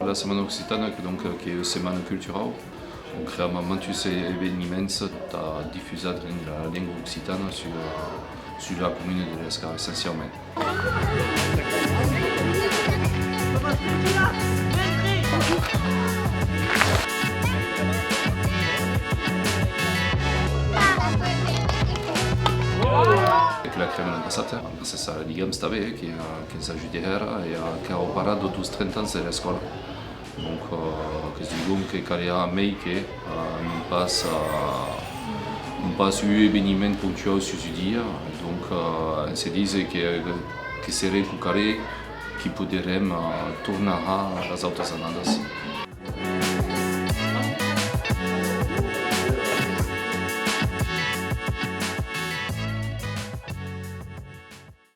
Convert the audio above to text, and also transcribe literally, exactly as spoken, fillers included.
La Setmana Occitana, que, donc, euh, qu'ei ua setmana culturau, on crea ma-, mantuns e-, eveniments tà difusar, drin, la lenga occitana sus, euh, sus la comuna de Lescar, essenciaument. Que la crèm l'an passat, eh, gràcias a la Ligams tanben, eh, que, eh, que'ns ajudèt hèra e, eh, qu'èra au parat deus trenta ans de l'escòla. Donc, eh, que's digom que caliá mei que, eh, non pas, eh, non pas un eveniment pontuau sus un dia. Donc, eh, se dise que, que seré quauquarren qui poderem, eh, tornar har las autras annadas.